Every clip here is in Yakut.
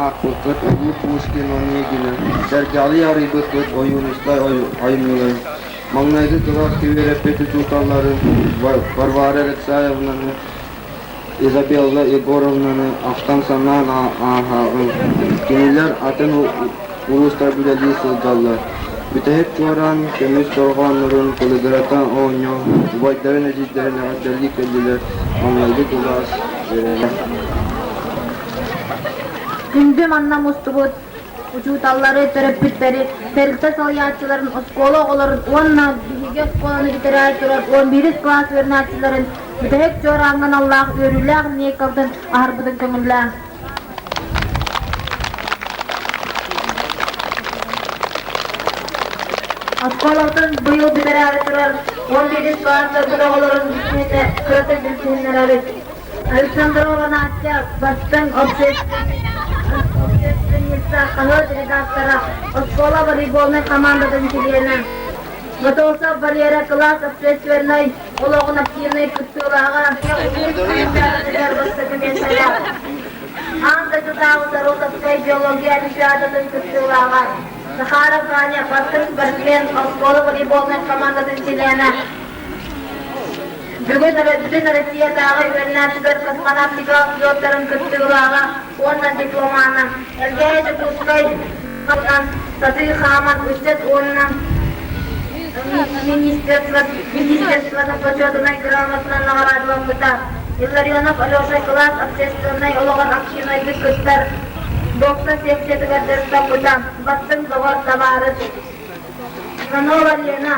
аахпыккыт Улуу Пушкин Онегины, сэргэҕэлии арыйбыккыт Ойуунускай айымньыларын, маҥнайгы кылааска үөрэппит учууталларын Варвара Алексеевнаны, Изабелла Егоровнаны ахтан-санаан ааһаҕын. Кинилэр атын улуустарга үлэлии сылдьаллар. Бүтэһик чуораан көмүс дорҕооннорун кылыгырата оонньоон, убайдарын эдьиийдэрин эҕэрдэлии кэллилэр, маҥнайгы кылаас үөрэнэ. Күндү манна мустубут учууталлары, төрөппүттэри, тэрилтэ салайааччыларын, оскуола оҕолорун уонна биһиги оскуоланы бүтэрээри турар 11 кылаас үөрэнээччилэрин бүтэһик чуорааҥҥа аналлаах үөрүүлээх линейкабытын аһарбытын көҥүллээҥ. Оскуолабытын быйыл бүтэрээри турар 11 кылаастарбыт оҕолорун бүтүүтэ кыратык билсиһиннэрэбит. Александрова Настя бастыҥ общественница, хаһыат редактора, оскуола волейбольнай командатын чилиэнэ. Готовцев Валера кылаас общественнай олоҕун активнай кыттыылааҕа, бастакы миэстэлээх. Аан дойдутааҕы Соросовскай биология олимпиадатын кыттыылааҕа. Захаров Ваня бастыҥ спортсмен, оскуола волейбольнай командатын чилиэнэ. Бүгүн Бүтүн Россиятааҕы үөрэнээччилэр космонавтика слеттарын кыттыылааҕа уонна дипломана Элгээйи Дьокуускай сатыы хааман ыччат уонна Министерствотын бочуотунай грамотанан наҕараадаламмыта. Илларионов Алеша кылаас общественнай олоҕор активнайдык кыттар, бокса секциятыгар дьарыктаммыта, бастыҥ доҕор табаарыс. Иванова Лена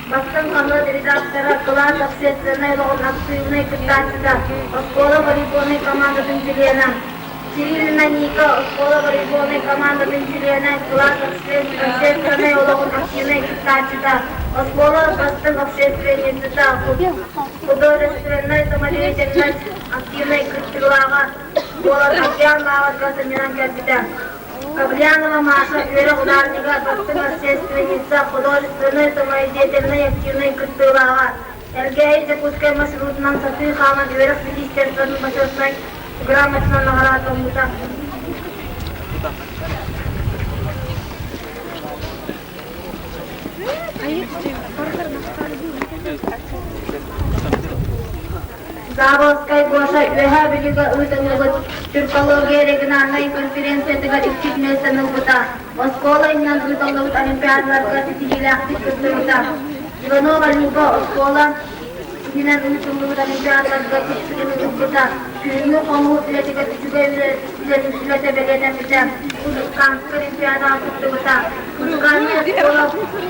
Бастыҥ хаһыат редактора, кылаас общественнай олоҕун актыыбынай кыттааччыта, оскуола волейбольнай командатын чилиэнэ. Кириллина Ника, оскуола волейбольнай командатын чилиэнэ, кылаас общественнай олоҕун активнай кыттааччыта, оскуола бастыҥ общественницата, художественнай самодеятельность активнай кыттыылааҕа буолан океан лааҕырга сынньанан кэлбитэ. Кобрянова Маша үөрэх ударнига, бастыҥ общественница, художественнай самодеятельнай активнай кыттыылааҕа, Элгээйи Дьокуускай маршрутунан сатыы хааман үөрэх министерствотын бочуотунай грамотанан наҕараадламмыта. Заболоцкай Гоша Үөһээ Бүлүүгэ ыытыллыбыт тюркология региональнай конференциятыгар иккис миэстэни ылбыта, оскуола иһинэн ыытыллыбыт олимпиадаларга ситиһиилээхтик кыттыбыта. Иванова Люба оскуола иһинэн ыытыллыбыт олимпиадаларга кыттыыны ылбыта, күһүҥҥү хомуур үлэтигэр үчүгэй үлэтэ бэлиэтэммитэ, музыкантскай олимпиадаҕа кыттыбыта, музыкальнай оскуола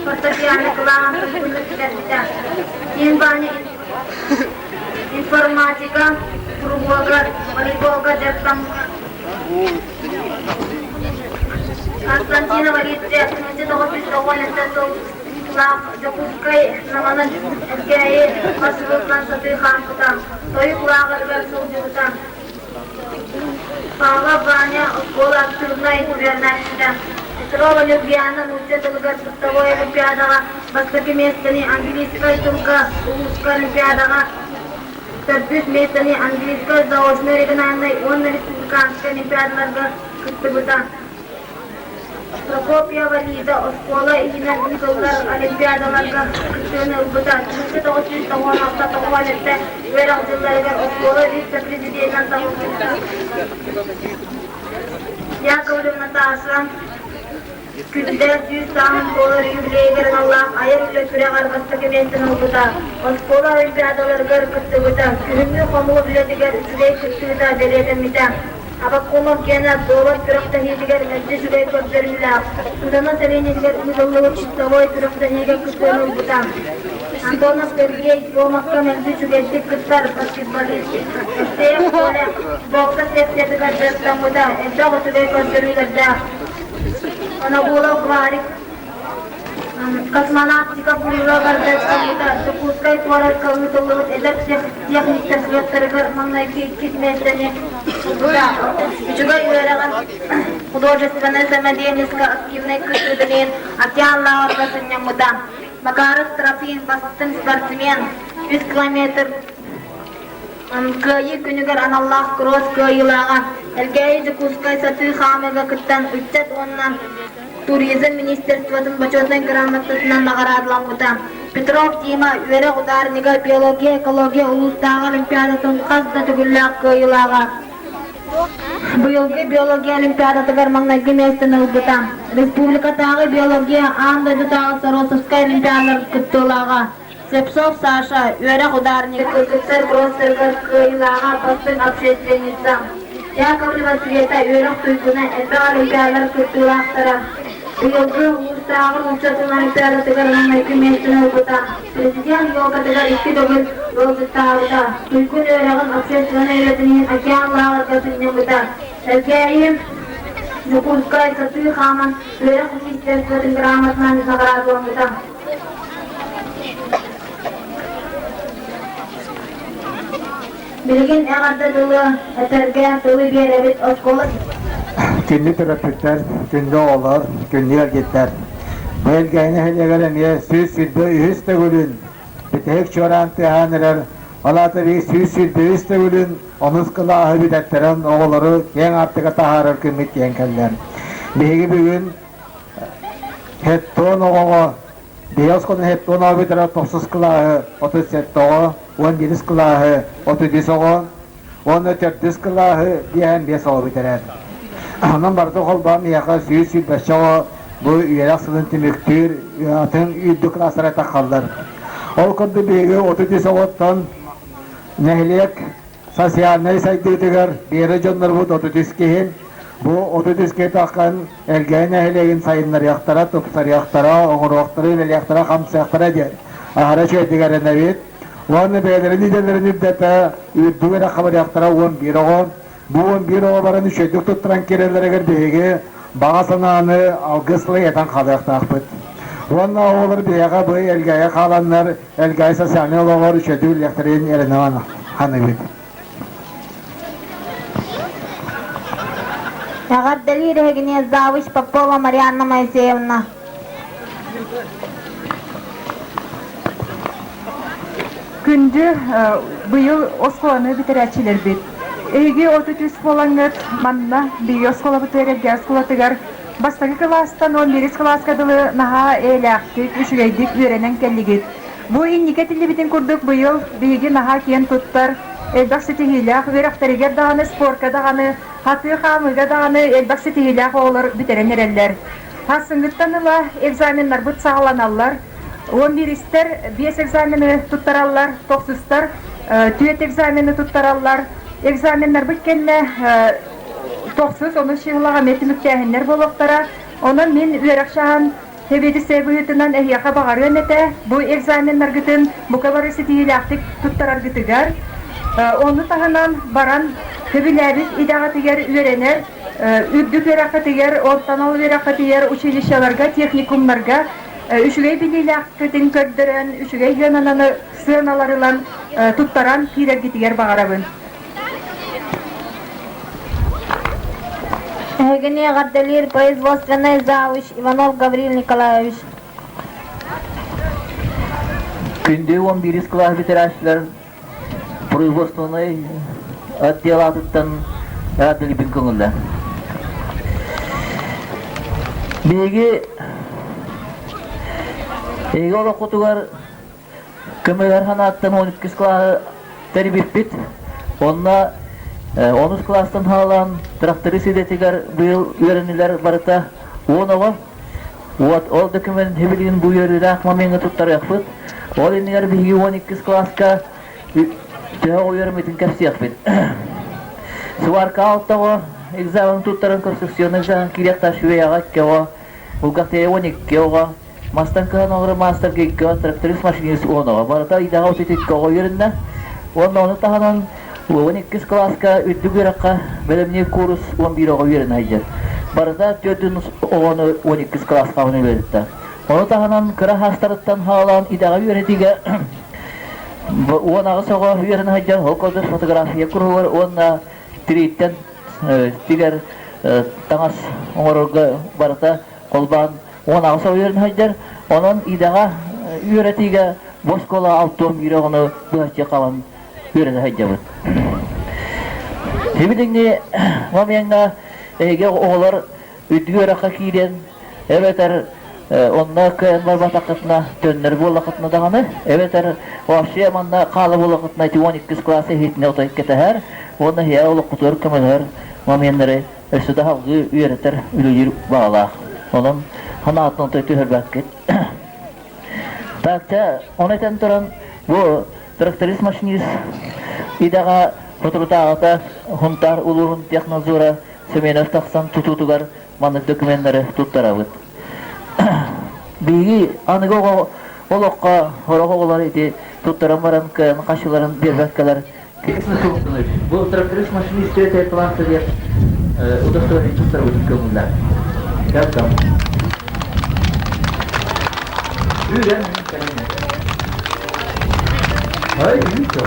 фортепиано кылааһын туйгуннук бүтэрбитэ. Киин Ваня Информатика куруһуогар, волейболга дьарыктаммыт Константинова Лидия 1997 сыллаах Дьокуускай Наманын Эркээйи маршрутунан сатыы хаампыта, тойук лааҕырыгар сылдьыбыта. Павлов Ваня оскуола актыыбынай үөрэнээччитэ. Петрова Любьяна нуучча тылыгар курсовой олимпиадаҕа бастакы миэстэни английскай тылга улууска олимпиадаҕа төрдүс миэстэни английскай заочнай региональнай уонна республиканскай олимпиадаларга кыттыбыта. Прокопьева Лиза оскуола иһинэн ыытыллар олимпиадаларга кыттыыны ылбыта. 1996 үөрэх дьылларыгар оскуола вице-президенинэн талыллыбыта. Яковлев Наташа Күндэ 100 сааһын туолар юбилейыгар аналлаах айар үлэ күрэҕэр бастакы миэстэни ылбыта, оскуола олимпиадаларыгар кыттыбыта, күһүҥҥү хомуур үлэтигэр үчүгэй кыттыыта бэлиэтэммитэ. Абакумов Гена дуобат күрэхтэһиитигэр мэлдьи үчүгэй көрдөрүүлээх, Кутана сэлиэнньэтигэр ыытыллыбыт чистовой күрэхтэһиигэ кыттыыны ылбыта. Антонов Сергей Громовка мэлдьи үчүгэйдик кыттар баскетболист. Евсеев Коля бокса секциятыгар дьарыктаммыта, элбэх үчүгэй көрдөрүүлэрдээх. Онобулов Варик Космонавтика буруйа барда Дьокуускай куоракка ыытыллыбыт эдэр техниктэр слеттарыгар маҥнайгы иккис миэстэни ылбыта. Үчүгэй үөрэҕин художественнай самодеятельноска активнай кыттыытын иһин океан лааҕырга сынньаммыта. Макаров Трофим бастыҥ спортсмен, 3 километр. Кыайыы күнүгэр аналлаах кросс кыайыылааҕа Элгээйи Дьокуускай сатыы хаамыыга кыттан ыччат уонна туризм министерствотын бочуотунай грамотатынан наҕараадаламмыта. Петров Дима үөрэх ударнига, биология, экология улуустааҕы олимпиадатын хас да төгүллээх кыайыылааҕа. Быйылгы биология олимпиадатыгар маҥнайгы миэстэни ылбыта. Республикатааҕы биология аан дойдутааҕы Соросовскай олимпиадалар кыттыылааҕа. Слепцов Саша, үөрэх ударнига, кыргыттар кросстарыгар кыайыылааҕа, бастыҥ общественница. Яковлева Света үөрэх туйгуна, элбэх олимпиадалар кыттыылаахтара. Быйылгы улуустааҕы нуучча тылын олимпиадатыгар маҥнайгы миэстэни ылбыта. Президент елкатыгар икки төгүл ыалдьыттаабыта. Туйгун үөрэҕин общественнай үлэтин иһин океан лааҕырга сынньаммыта. Элгээйи Дьокуускай сатыы хааман үөрэх министерствотын грамотынан наҕараадаламмыта. Билигин эҕэрдэ тылы этэргэ тылы биэрэбит оскуола Күндү төрөппүттэр, күндү оҕолор, күндү эргиттэр. Бу Элгээйи нэһилиэгэр эмиэ 123 төгүлүн бүтэһик чуораан тыаһаан эрэр, ол аата биир 123 төгүлүн онус кылааһы бүтэттэрэн оҕолору киэҥ аартыга таһаарар күммүт диэн кэллэ. Биһиги бүгүн Хеттон оҕоҕо биһиги оскуоланы Хеттон оҕо бүтэрэр тохсус кылааһы 37 оҕо, 11 кылааһы 33 оҕо, уонна төрдүс кылааһы биэһэн биэс оҕо бүтэрэр. Онон барыта холбоон миэхэ 120 оҕо бу үөрэх сылын түмүктүүр атын үрдүк кылаастара таххаллар. Ол курдук биһиги 33 оҕоттон нэһилиэк социальнай сайдыытыгар биэрэ дьоннорбут 33 киһи. Бу 33 киһи таххан Элгээйи нэһилиэгин сайыннарыахтара, тупсарыахтара, оҥоруохтара, үлэлиэхтэрэ, хамсыахтара диэн аһара үчүгэйдик эрэнэбит. Уонна бэйэлэрин идэлэрин үрдэтэ үрдүк эрэ хабарыахтара 11 оҕо. Бу 11 оҕо баран үчүгэйдик туттаран киирэллэригэр биһиги баҕа санааны алгыс тылы этэн хаалыахтаахпыт. Уонна оҕолор биһиэхэ бу Элгээйи хааланнар Элгээйи социальнай олоҕор үчүгэйдик үлэлиэхтэрин эрэнэ саныыбыт. Эҕэрдэлиир эһигини завуч Попова Марианна Моисеевна. Күндү быйыл оскуоланы бүтэрээччилэрбит. Эһиги 33 буолаҥҥыт манна биһиги оскуолабытыгар Элгээйи оскуолатыгар Бастакы кылаастан 11 кылааска дылы наһаа эйэлээхтик, үчүгэйдик үөрэнэн кэллигит. Бу инники этиллибитин курдук быйыл биһиги наһаа киэн туттар, элбэх ситиһиилээх үөрэхтэригэр даҕаны, спорка даҕаны, хатыы хаамыыга даҕаны элбэх ситиһиилээх оҕолор бүтэрэн эрэллэр. Сарсыҥҥыттан ыла экзаменнарбыт саҕаланаллар. 11-истэр биэс экзамены туттараллар, тохсустар түөрт экзамены туттараллар. Экзаменнарбыт кэннэ Тохсус онус чыһылаҕа эмиэ түмүктээһиннэр буолуохтара. Онон мин үөрэх чааһын сэбиэдиссэй быһыытынан эһиэхэ баҕарыам этэ, бу экзаменнаргытын бука бары ситиһиилээхтик туттараргытыгар, ону таһынан баран сөбүлээбит идэҕитигэр үөрэнэр, үрдүк үөрэххитигэр, ортонол үөрэххитигэр, училищеларга, техникумнарга үчүгэй билиилээххитин көрдөрөн, үчүгэй сыананы сыаналар ылан туттаран киирэргитигэр баҕарабын. Эһигини эҕэрдэлиир производственный завуч Иванов Гаврил Николаевич. Күндү 11 кылаас бүтэрээччилэр производственный отдел аатыттан эҕэрдэлиибин көҥүллэ. Биһиги эһиги олоххутугар Көмөлөһөр санааттан 12 кылааһы тэрийбиппит. Онно онус кылаастан хаалан тракторист идэтигэр быйыл үөрэнилэр барыта 10 оҕо. Вот ол документ билигин бу үөрүүлээх момеҥҥа туттарыахпыт. Ол иннигэр биһиги 12 кылааска төһө оҕо үөрэммитин кэпсиэхпит. Сварка алта оҕо экзамен туттаран конструкционный экзамен киириэхтээх швеяҕа икки оҕо, Булгахтыйа 12 оҕо, Мастан кыһан оҥорор маастарга икки тракторист машинист уон оҕо. Барыта ыйдаҕа 32 оҕо үөрэннэ. Уонна ону таһынан 12 кылааска үрдүк үөрэххэ бэлэмниир куурус 11 оҕо үөрэнэ сылдьар. Барыта 4 оҕону 12 кылааска үөрэттэ. Ону таһынан кыра хаастарыттан хаалаан идэҕэ үөрэтиигэ 18 оҕо үөрэнэ сылдьар. Ол курдук фотография куруһугар уонна тирииттэн тигэр таҥас оҥорорго барыта холбоон 18 үөрэн сылдьар. Онон идэҕэ үөрэтиигэ бу оскуола 61 оҕону быһаччы хабан үөрэтэ сылдьабыт. Сибилиҥҥи момеҥҥа эһиги оҕолор үрдүк үөрэххэ киирэн эбэтэр онно кыайан барбатаххытына төннөр буоллаххытына даҕаны эбэтэр вообще манна хаала буоллаххытына ити 12 класс иһитинэ отой кэтэһэр уонна иһэ олоххутугар көмөлөһөр моменнары өссө да салгыы үөрэтэр үлэлиир баҕалаах. Онон санаатын отой түһэрбэккит. Так, чэ, ону этэн туран, бу тракторист-машинист идэҕэ соторутааҕыта Сунтаар улууһун технадзора Семенов тахсан тутуутугар маннык докуменнары туттарабыт. Биһиги аныгы оҕо олоххо сорох оҕолор ити туттаран баран кыайан хаччыларын биэрбэккэлэр Бу тракторист машинист третьего класса диэн удостоверение туттарбытын көҥүллээх. Welcome. Үүрэн Ай, үүтэ.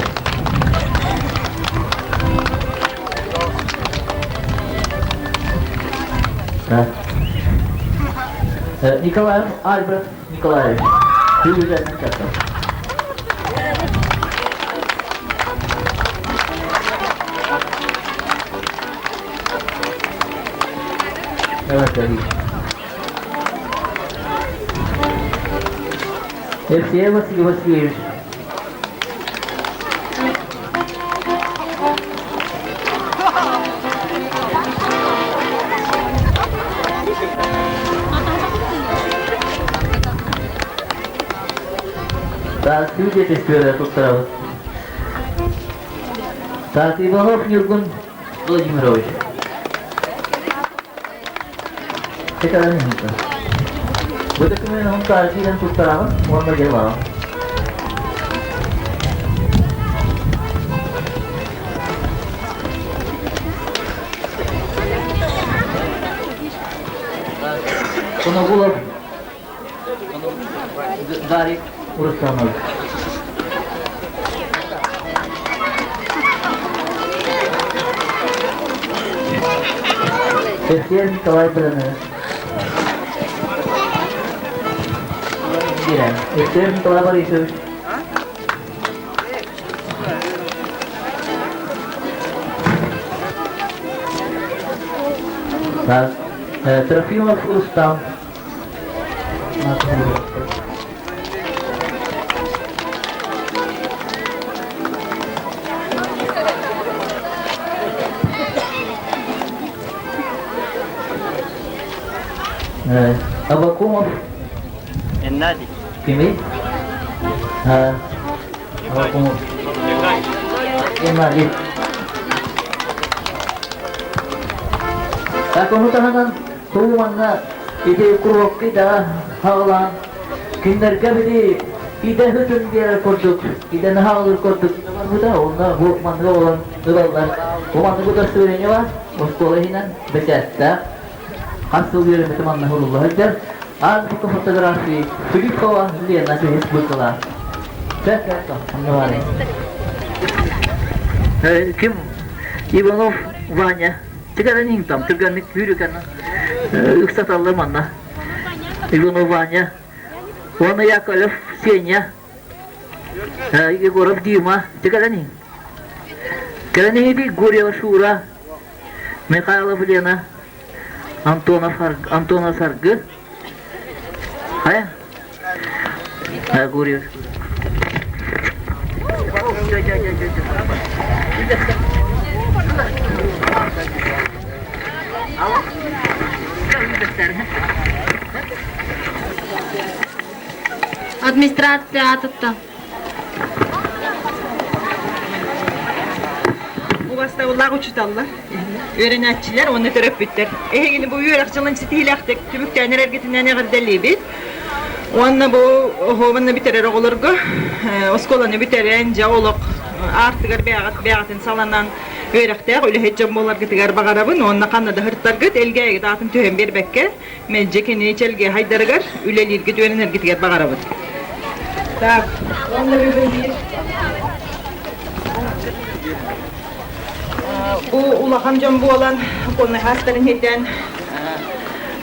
Николаев Альберт Николаевич. Үүрэн Evet, tabii. Евсей Василий Васильевич. Сүүде тестүөрэ туттарабыт. Так, Иванов Ньургун Владимирович. Бу документ киирэн туттараҕын уонна дьылаҕын. Коногулов Гарик Рустамович. Эфир Николай Бренович. Эфир Николай Борисович. Так. Трофимов Рустам. Абакумов. Геннадий. Кимий? Абакумов. Геннадий. Так, ону таһынан Туу манна ити курокки да хаалаан кинилэргэ били идэ һытын биэрэр курдук идэни хаалыр курдук барбыта онно бу манныга олорон ылаллар бу маннык удостоверение бар оскуола иһинэн бэчээттээх хас сыл үөрэммитим манна сурулла сылдьар азбука фотографии Филиппова Лена үһүс быкылаа Ким Иванов Ваня Тигэрэн там түргэнник күүрүкэн ыксаталлар манна. Иванов Ваня, уонна Яковлев Сеня, Егоров Дима, тигэрэн Кэлэн Гурьева Шура, Михайлов Лена, Антонов, Антонов Саргы, Хайа? Гурьев. Администрация атытта. Убастабыллаах учууталлар, үөрэнээччилэр уонна төрөппүттэр. Эһигини бу үөрэх дьылын ситиһиилээхтик түмүктээн эрэргитинэн эҕэрдэлиибит. Уонна бу оһуобанна бүтэрэр оҕолорго оскуоланы бүтэрэн, дьэ олох аартыгар бэйэҕит бэйэҕитин саланан үөрэхтээх үлэһит дьон буоларгытыгар баҕарабын уонна ханна да сырыттаргыт элгээйигит аатын түһэн биэрбэккэ мэлдьи кини чэлгиэ хайдарыгар үлэлииргит үөрэнэргитигэр баҕарабыт. Так, уонна бүгүн биир Бу улахан дьон буолан конный хитэн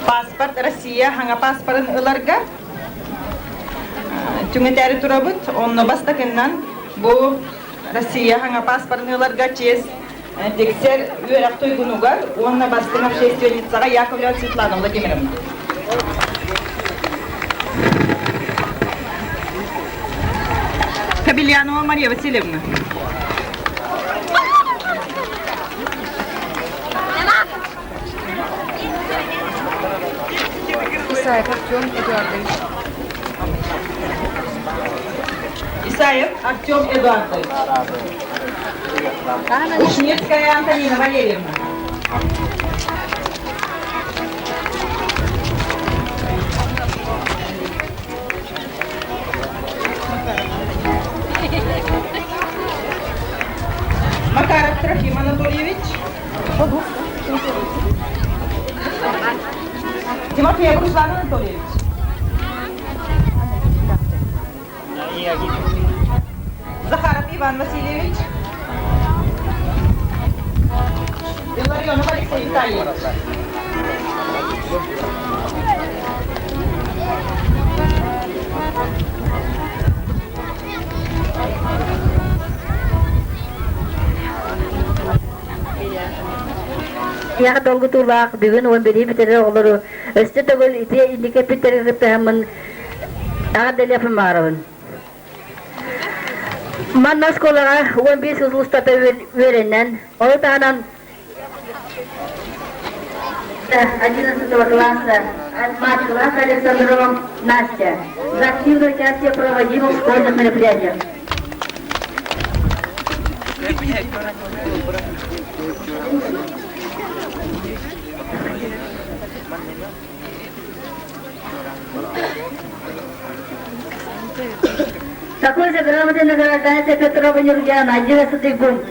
паспорт Россия хаҥа паспорын ыларга түҥэтээри турабыт. Онно бастакыннан бу Россия хаҥа паспорын ыларга чиэс. Тиксэр үөрэх туйгунугар уонна бастыҥ общественницаҕа Яковлева Светлана Владимировна. Кабельянова Мария Васильевна. Исаев Артем Эдуардович. Исаев Артем Эдуардович. Ушницкая Антонина Валерьевна. Макаров Трофим Анатольевич. Тимофеев Руслан Анатольевич. Захаров Иван Васильевич. Илларионов Алексей Витальевич. Яха долгутуулаах бүгүн уон бири бүтэрэр оҕолору өстө төгүл ити инники эппиттэрин кыттыһаммын эҕэрдэлиэхпин баҕарабын. Манна оскуолаҕа 11 сыл устата үөрэнэн, ону таһынан 11 класса мать класса Александрова Настя за активное участие в проводимых школьных мероприятиях. Такой же грамотой награждается Петрова Нюргиана, 11 гум.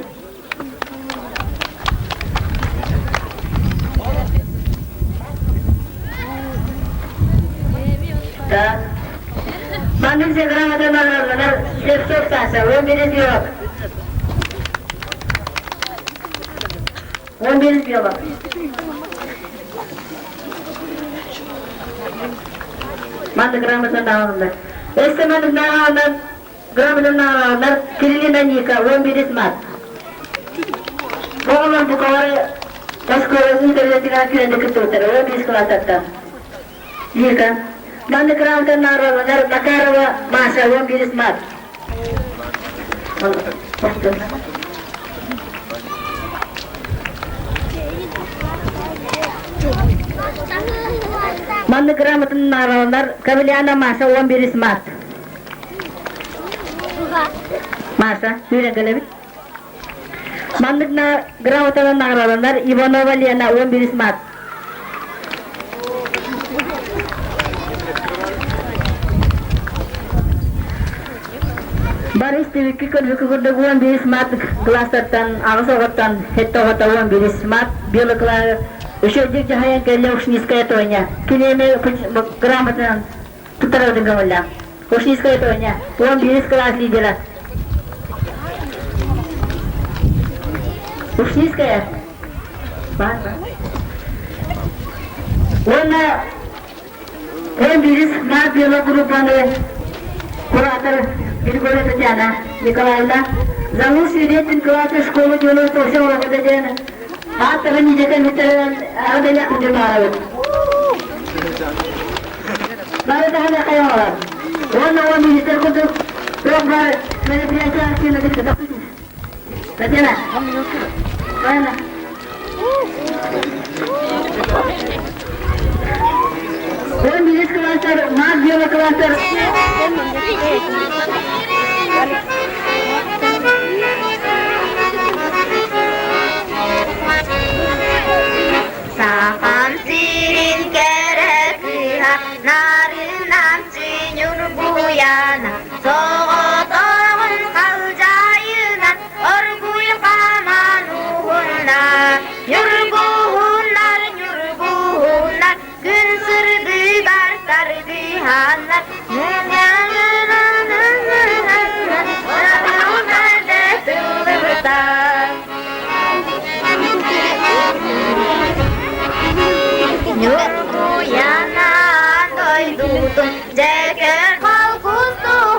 Так. Маннык же грамота награжданар Шевцов Саша, 11 биолог. 11 биолог. Маннык грамота нааҕаллар. Өссө маннык нааҕаллар грамота нааҕаллар Кириллина Ника, 11 мат. Оҕолор букалары оскуоланы төрүөтүгэр күөнү кыттыбыттар, 11 кылаастартан. Ника. Маннык грамота нааҕаллар Макарова Маша, 11 мат. Маннык грамотын наараланар Кавляна Маша 11 март. Маша, сүүрэн кэлэбит. Маннык грамотанан наараланар Иванова Лена 11 март. Бары истибикки көрбүккэ курдук 11 мат класстартан аҕыс оҕоттон сэттэ оҕото 11 мат белый үчүгэйдик дьаһайан кэллэ Ушницкая Тоня. Кини эмиэ грамотанан туттарабытын көҥүллээх. Ушницкая Тоня, 11 класс лидера. Ушницкая. Уонна 11 мат белый группаны куратор Григория Татьяна Николаевна за лучший рейтинг класса школы 98 года диэн ааттарын идэтэн бүтэрэн аҕа күндү Бары даҕаны хайаҕалар. Уонна уон министр курдук туох баар мероприятие активно Татьяна. Правильно. Он министр кластер, маг белый кластер. Сахам сирин кэрэ кыыһа, нарынан ньургуйана, соҕотоҕун халдьаайынан оргууй хааман уһунна. Ньургуһуннар, ньургуһуннар, күн сырдыгар тардыһаннар, Ньургуйанан дойдутун дьэкэр холкустуһунна.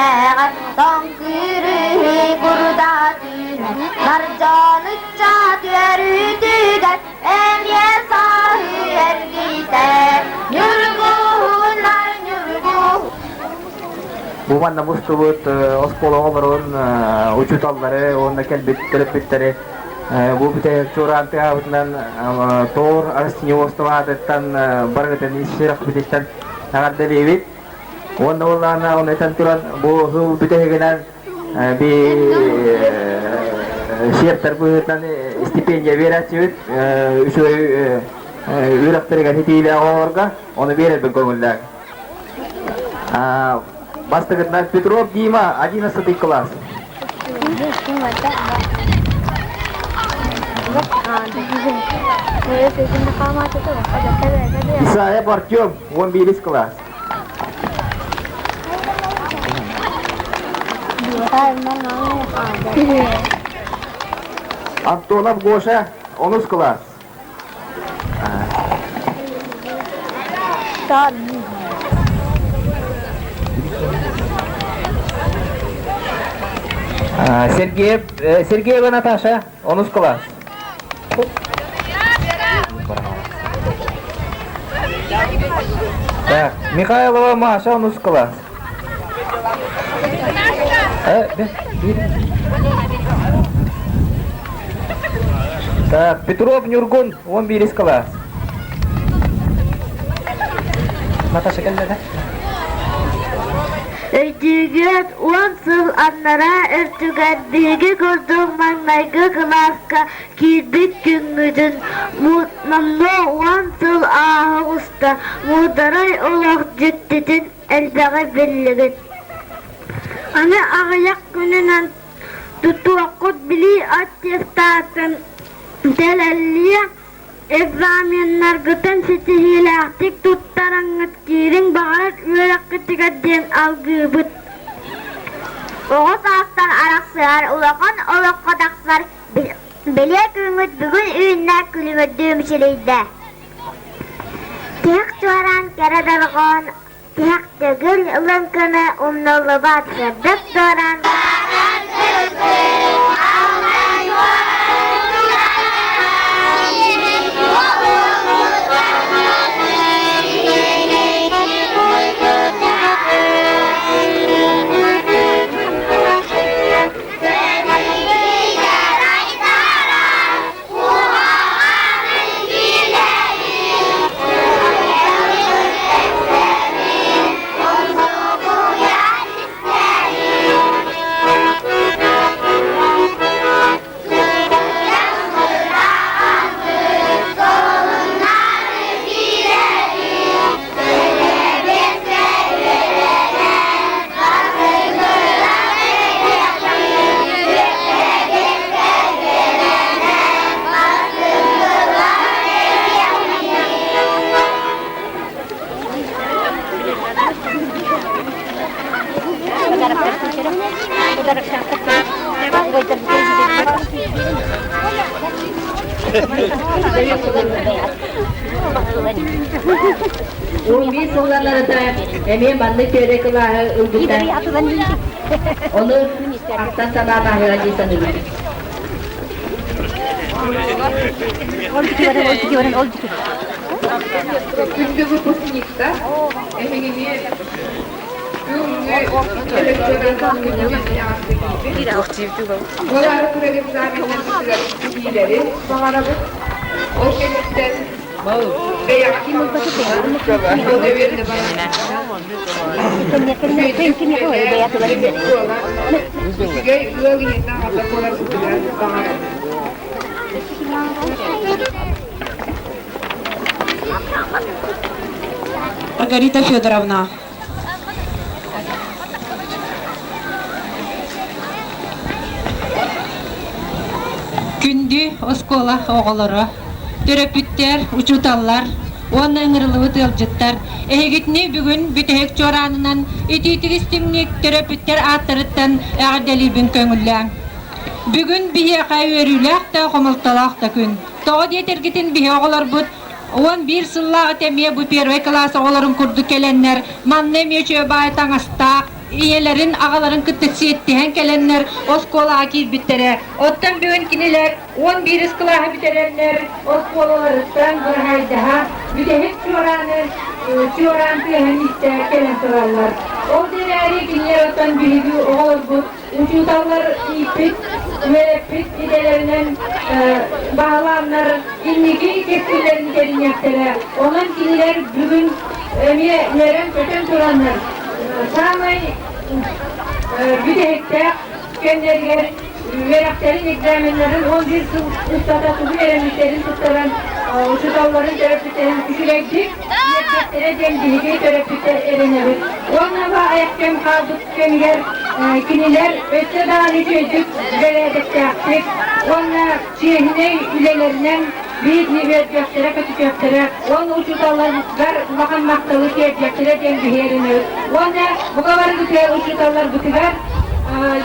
түгэҕэр тоҥкүрүһү курда түүнэн Нардьон ыччат үөрүүтүгэр эмиэ саһы эргитэр Ньургуһуннар ньургуһун Бу манна мустубут оскуола оҕолорун, учууталлары уонна кэлбит төрөппүттэри бу бүтэһик чуораан тыаһабытынан Тоор Растениеводство аатыттан барыгытын ис сүрэхпититтэн эҕэрдэлиибит. Уонна уоллаана оны этэн туран бу сыл бүтэһигинэн би сиэптэр быһыытынан стипендия биэрээччибит үчүгэй үөрэхтэригэр ситиилээх оҕолорго ону биэрэрбин көҥүллээх. Бастакытынан Петров Дима, 11 класс. Исаев Артем, 11 класс. Антонов Гоша, 10 класс. Сергеев, Сергеева Наташа, онус класс. Так, Михайлова Маша, онус класс. Так, Петров Нюргун, 11 класс. Наташа кэллэ да? Өйдүүгүт уон сыл аннараа өртүгэр биһиги курдук маҥнайгы кылааска киирбит күҥҥүтүн номнуо уон сыл ааһа оҕуста, муударай олох дьиктитин элбэҕи биллигит. Аны аҕыйах күнүнэн тутуоххут билии аттестатын тэлэллиэ, экзаменнаргытын ситиһиилээхтик туттараҥҥыт киириҥ баҕарар үөрэххитигэр диэн алгыыбыт. Оҕо саастан арахсыһар, улахан олоххо тахсар бэлиэ күҥҥүт бүгүн үүннэ, күлүмүрдүү мичилийдэ. Тиһэх чуораан кэрэ дорҕоон Тиһэх төгүл лыҥкыны умнуллубат сырдык дуораан Уон биир сылларыта эмиэ маннык үөрэ кылааһы ылбыта. Ону ахтан санаан ааһыа дии саныыбын. Күндү выпускниктар, эһигини бүгүҥҥү Буолаары турар экзаменнарбытыгар ситиһиилэри баҕарабыт. Ол кэнниттэн Үчүгэй ыал ийэтэ аҕата буоларбытыгар баҕарабын. Маргарита Федоровна. Күндү оскуола оҕолоро, төрөппүттэр, учууталлар уонна ыҥырыллыбыт ыалдьыттар, эһигитини бүгүн бүтэһик чуораанынан итиитик истиҥник төрөппүттэр ааттарыттан эҕэрдэлиирбин көҥүллээҥ. Бүгүн биһиэхэ үөрүүлээх да, хомолтолоох да күн. Тоҕо диэтэргитин биһи оҕолорбут 11 сыллааҕыта эмиэ бу первый кылаас оҕолорун курдук кэлэннэр, манна эмиэ үчүгэй баай таҥастаах, ийэлэрин, аҕаларын кытта сиэттиһэн кэлэннэр оскуолаҕа киирбиттэрэ. Оттон бүгүн кинилэр 11 кылааһы бүтэрэннэр оскуолаларыттан быраһаайдаһа бүтэһик чуорааны чуораан тыаһын истэ кэлэн тураллар. Ол да эрээри кинилэр оттон биһиги оҕолорбут учууталлар ииппит, үөрэппит идэлэринэн баһылааннар инники кэскиллэрин тэриниэхтэрэ. Онон кинилэр бүгүн эмиэ үөрэн-көтөн тураннар саамай бүтэһиктээх кэмнэригэр үөрэхтэрин экзаменнарын 11 сыл устата тугу эрэммиттэрин туттаран учууталларын төрөппүттэрин үчүгэйдик үөрдэхтэрэ диэн биһиги төрөппүттэр эрэнэбит. Уонна бу айах кэм хаалбыт кэмигэр кинилэр өссө даҕаны үчүгэйдик бэрээдэктээхтик уонна чиэһинэй үлэлэринэн биһигини үөрдүөхтэрэ, көтүтүөхтэрэ уонна учууталларгар улахан махталы тиэрдиэхтэрэ диэн биһи эрэнэбит. Уонна бука барыгытыгар учууталларбытыгар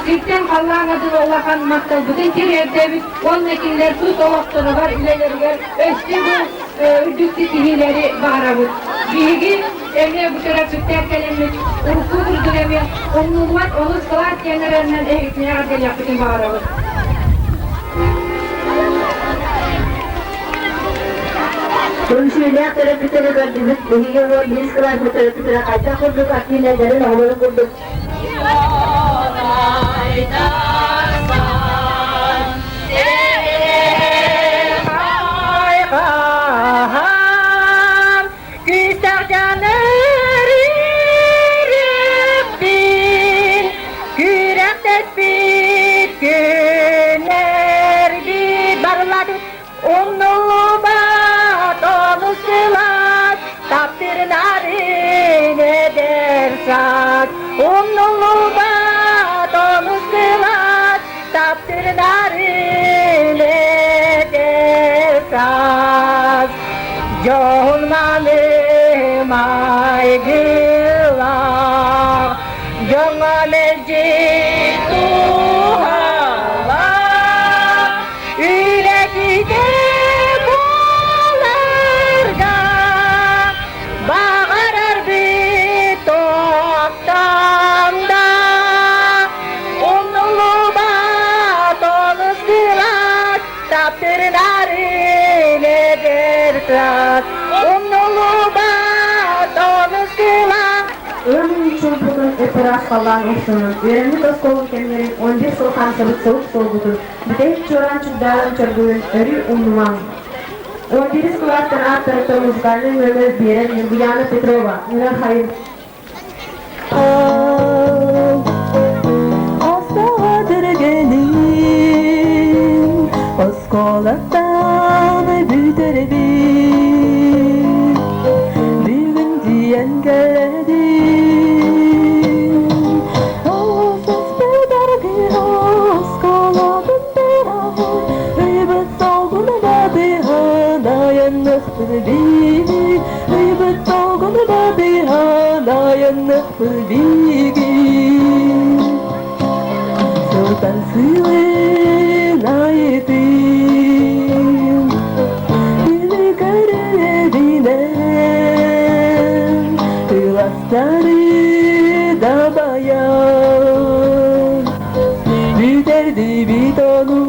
сиртэн халлааҥҥа дылы улахан махталбытын тириэрдэбит уонна кинилэр тус олохторугар, үлэлэригэр өссө бу үрдүк ситиһиилэри баҕарабыт. Биһиги эмиэ бу төрөппүттэр кэлэммит урукку курдук эмиэ умнуллубат олус кылаас диэн ырыаннан эһигитини эҕэрдэлиэхпитин баҕарабыт. Түмсүүлээх төрөппүттэри көрдүбүт. Биһиги уол биир кылааспыт төрөппүттэрэ хайдах курдук активнайдарын оҕолорун курдук Күрэхтэспит күннэрбит барыллаатыбыт Умнуллубат онус кылаас таптырынарын эдэр саас Умнуллубат онус кылаас таптырынарын эдэр саас Дьоһун маны майгылаах дьоҥҥо мэлдьи туһалаах Үлэтигэр буоларга баҕарарбыт тохтоон да умнуллубат олус кылаас таптырынарын эдэр кылаас умнуллубат олус кылаас Ыам чуумпутун ыппыраас халлаан охсунун, үөрэммит оскуолун кэмнэрин 11 сыл хаамсыбыт сылык суолбутун, бүтэһик чуораан чугдаарын чоргуйун өрүү умнумаҥ. 11 кылаастан ааттарыттан музыкальнай нөмер биэрэн Ньургуйаана Петрова, Нина Хайын. Оскуолаттан бүтэрбит бүгүн тиийэн кэлэдим Сылтан сылын айытын Үлүгэребинэн Кыластары дабайан Бүтэрдибит ону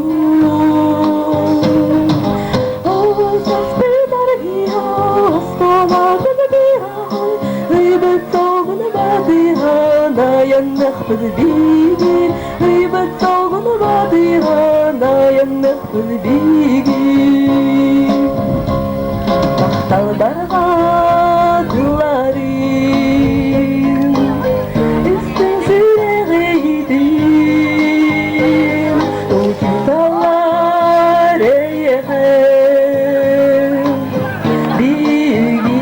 Махталларга тылларым Истиҥ сүрэҕиитин Учууталлар эйиэхэ Биһиги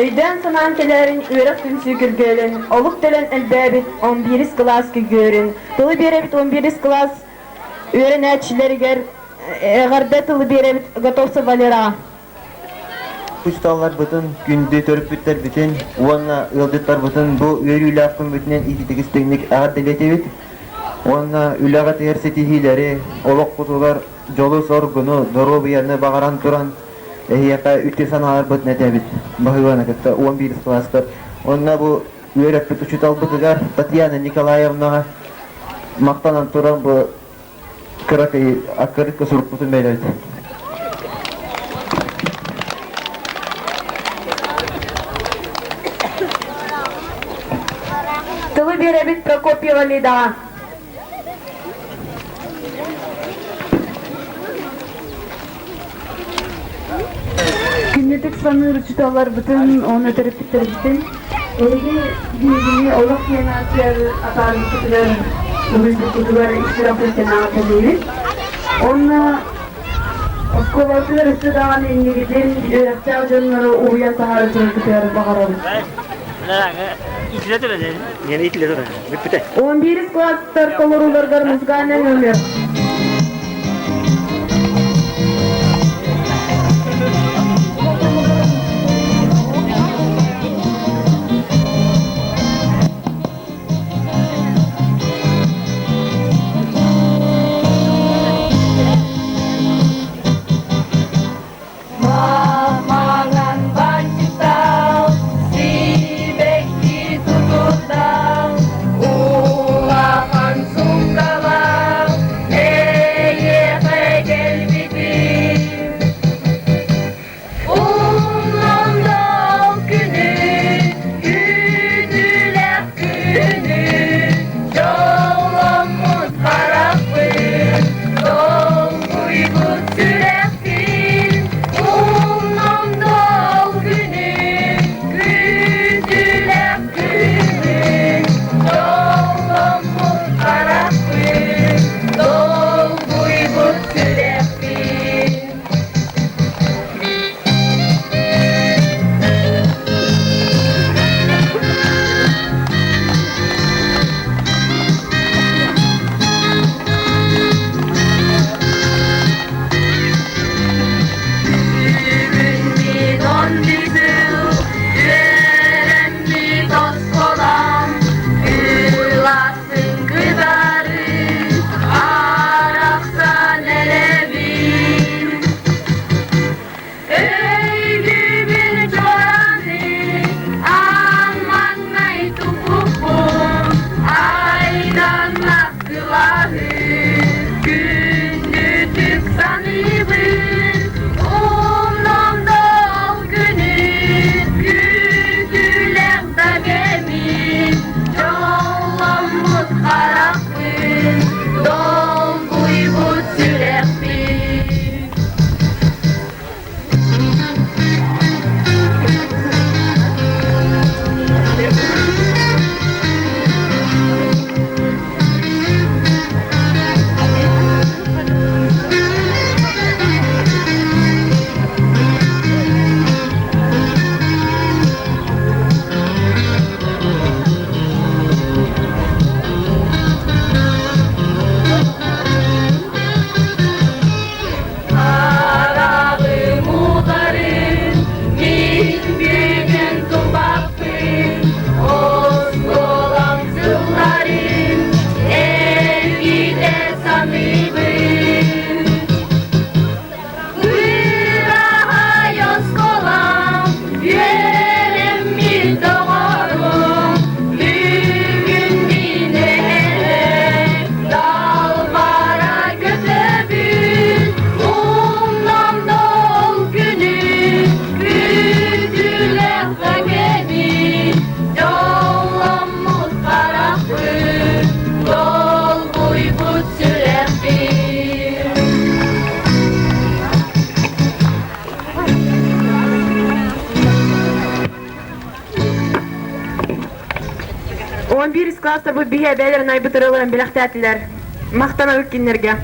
Өйдөөн-санаан кэлээрин үөрэх түмсүү күргүөлүн, олук төлөн элбээбит 11 кылаас күгүөрүн, тылы биэрэбит 11 кылаас үөрэнээччилэригэр. Эҕэрдэ тылы биэрэбит Готовцев Валераҕа. Учууталларбытын, күндү төрөппүттэрбитин уонна ыалдьыттарбытын бу үөрүүлээх күммүтүнэн ититик-истиҥник эҕэрдэлиэтибит уонна үлэҕитигэр ситиһиилэри, олоххутугар дьолу-соргуну, доруобуйаны баҕаран туран эһиэхэ үтүө санааларбытын этэбит. Баһыыбаны кытта 11 кылаастар. Уонна бу үөрэппит учууталбытыгар Татьяна Николаевнаҕа махтанан туран бу кыракый аккырыкка сурукпутун бэлэбит. Тылы биэрэбит Прокопьева Лидаҕа. Күннүтүк саныыр учууталларбытын уонна төрөппүттэрбитин эһиги биһигини олох диэн аатыгар атаарбыккытыгар, уһуйбуккутугар ис сүрэхпиттэн аҕаталыыбыт. Уонна оскуолабытыгар өссө даҕаны иннигитин үөрэхтээх дьоннору уһуйан таһаара тураргытыгар баҕарабыт. 11 класстар толорууларыгар музыкальнай номер. Маманан бандьыттал, сибэкки тутурдал, улахан сумкалаах эйиэхэ кэлбитим. Умнан ол күнү, күүтүүлээх күнү, дьолломмут харахпын, долгуйбут сүрэхпин, умнан ол күнү, күүтүүлээх күнү, дьолломмут харахпын, долгуйбут сүрэхпин. Бүгүн мин он сыл үөрэммит оскуолам кылаасын кытары арахсан эрэбин. Өйдүүбүн чуораны аан маҥнай туппуппун айданнах кылаһы күндүтүк саныыбын умнум да ол күнү күүтүүлээх да кэмин дьолломмут харахпын долгуйбут сүрэхпин. Хараҕым утарын мин бүгүн туппаппын, оскуолам сылларын эргитэ саныыбын. Быраһай оскуолам, үөрэммит доҕорум, бүгүн мин эһэм Далбара көтөбүн, умнам да ол күнү, күүтүүлээх да кэми, дьолломмут харахпын, долгуйбут сүрэхпин. 11 класстарбыт биһи эбээлэрин айбыт ырыаларын бэлэхтээтилэр. Махтанабыт кинилэргэ.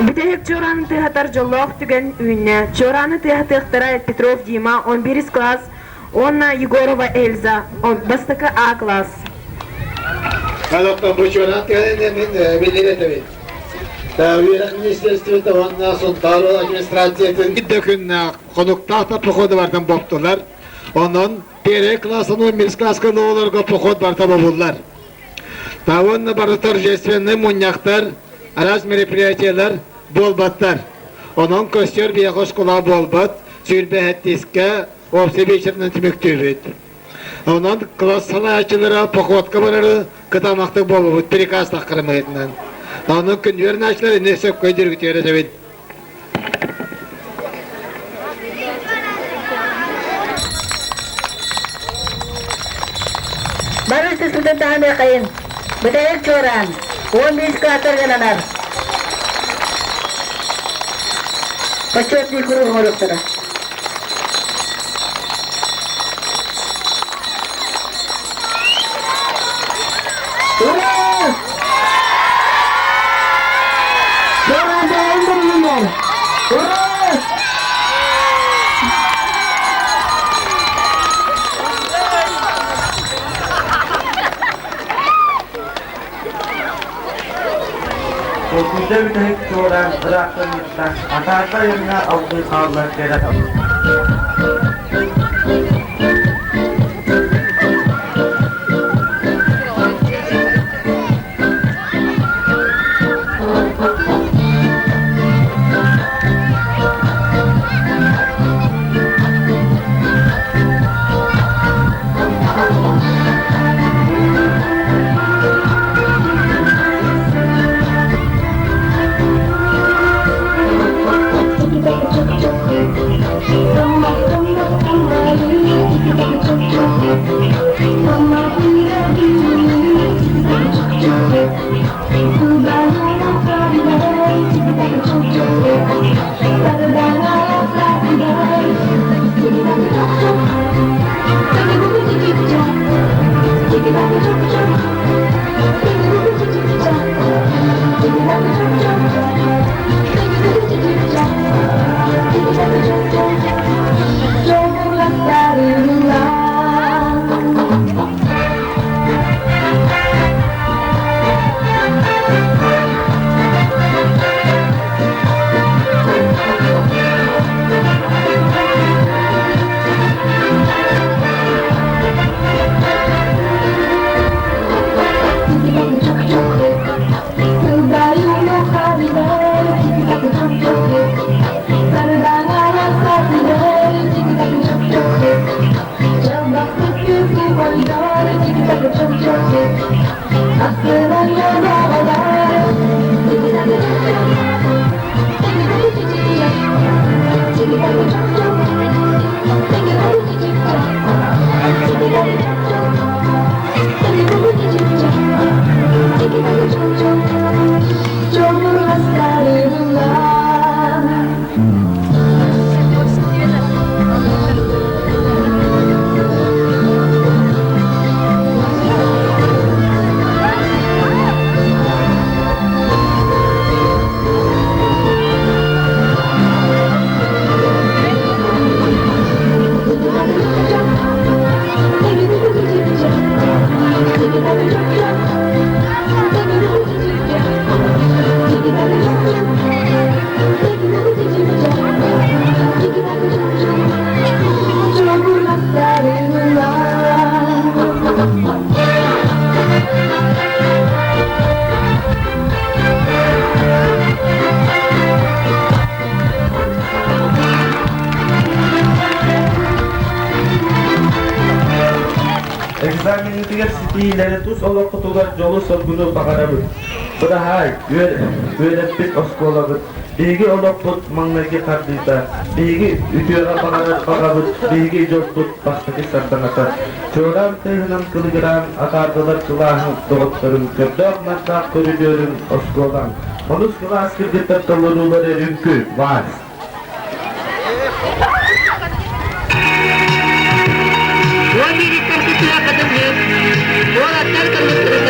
Бүтэһик чуорааны тыаһатар дьоллоох түгэн үүннэ. Чуорааны тыаһатыахтара Петров Дима, 11 класс, уонна Егорова Эльза, бастакы А класс. Алло, бу чуораан тыаһын мин биллэр этэбин. Үөрэх министерствота уонна Сунтаар администрациятын да күннээх хонуктаах да походу бардан боптулар. Онон первый класстан 11 класска оҕолорго поход барта бобуллар. Уонна бары торжественный мунньахтар, араас мероприятиялар буолбаттар. Онон көстөр биһиэхэ оскуола буолбат, сүүрбэһэттискэ уопсай вечерынан түмүктүүбүт. Онон класс салайааччылара походка барары кытаанахтык буолбут приказ таххарымыһытынан. Онон күндүөр нааччылар инне сөпкө диргитиэр этэбин. Бары сысытын таһыныахайын, бүтэһик чуораан, 11 класстарга ананар. Почетный круг оҥоруохтара. Ура! Ура! Толкуйда бүтэһик чуораан ыраахтаммыттан атаарда айаҥҥа алгыы хааллар кэрэ Экзаменытыгар ситиилэри тус олоххутугар дьолу-соргуну баҕарабыт. Быраһаай, үөрэппит оскуолабыт, биһиги олохпут маҥнайгы хардыыта, биһиги үтүөҕэ баҕарар баҕабыт, биһиги дьолбут бастакы сардаҥата. Чуораан тыаһынан кылыгыраан атаардылар кылааһын доҕотторун, көрдөөх-нардаах көрүдүөрүн оскуолаҥ. Онус кылаас кыргыттар толоруулар өрүҥкү, вальс. Уон биириттэн кытыа кытыллыыр, уолаттар кыргыттары.